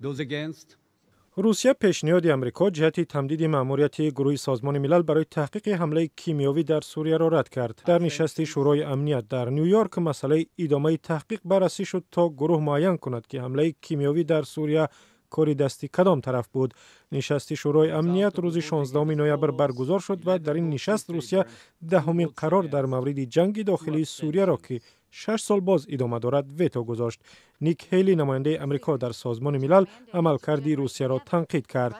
Those against? Русия пешниҳоди Амрико ҷиҳати тамдиди маъмурияти гурӯҳи Созмони Милал барои таҳқиқи ҳамлаи кимиёвӣ дар Сурияро рад кард. Дар нишасти Шӯрои Амният дар Ню Йорк масъалаи идомаи таҳқиқ баррасӣ шуд, то гурӯҳ муайян кунад, ки ҳамлаи кимиёвӣ дар Сурия кори дасти кадом тараф буд. Нишасти Шӯрои Амният рӯзи 16 ноябр баргузор шуд ва дар ин нишаст Русия даҳумин қарор дар мавриди ҷанги дохилии Сурияро, ки 6 сол боз идома дорад, вето гузошт. Ник Ҳейли, намояндаи Амрико дар Созмони Милал, амалкарди Русияро танқид кард.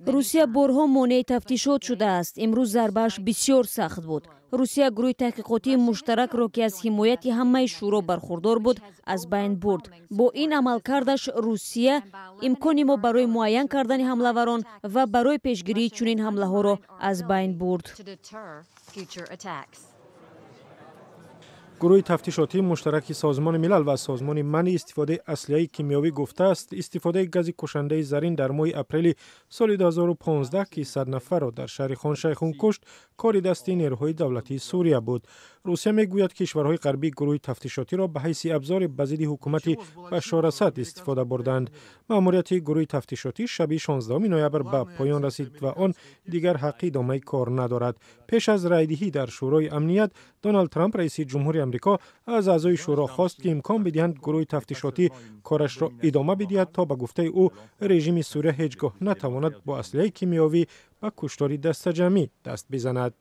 Русия борҳо монеи тафтишот шудааст. Имрӯз зарбааш бисёр сахт буд. Русия гурӯҳи таҳқиқотии муштаракро, ки аз ҳимояти ҳамаи шӯро бархурдор буд, аз байн бурд. Бо ин амалкардаш Русия имкони мо барои муайян кардани ҳамлаварон ва барои пешгирии чунин ҳамлаҳоро аз байн бурд. Гурӯҳи тафтишотии муштараки Созмони Милал ва Созмони манъи истифодаи аслиҳаи кимиёвӣ гуфтааст, истифодаи гази кушандаи зарин дар моҳи апрели соли 2015, ки 100 нафарро дар шаҳри Хоншайхун кушт, кори дасти нерӯҳои давлатии Сурия буд. Русия мегӯяд, кишварҳои ғарбӣ гурӯҳи тафтишотиро ба ҳайси абзоре ба зидди ҳукумати Башор Асад истифода бурданд. Маъмурияти гурӯҳи тафтишотӣ шаби 16 ноябр ба поён расид ва он дигар ҳаққи идомаи кор надорад. Пеш аз райдиҳӣ дар Шӯрои Амният, Доналд Трамп, раиси ҷумҳури Амрико, аз аъзои шӯро хост, ки имкон бидиҳанд гурӯҳи тафтишотӣ корашро идома бидиҳад, то ба гуфтаи ӯ режими Сурия ҳеҷ гоҳ натавонад бо аслиҳаи кимиёвӣ ба куштори дастаҷамъӣ даст бизанад.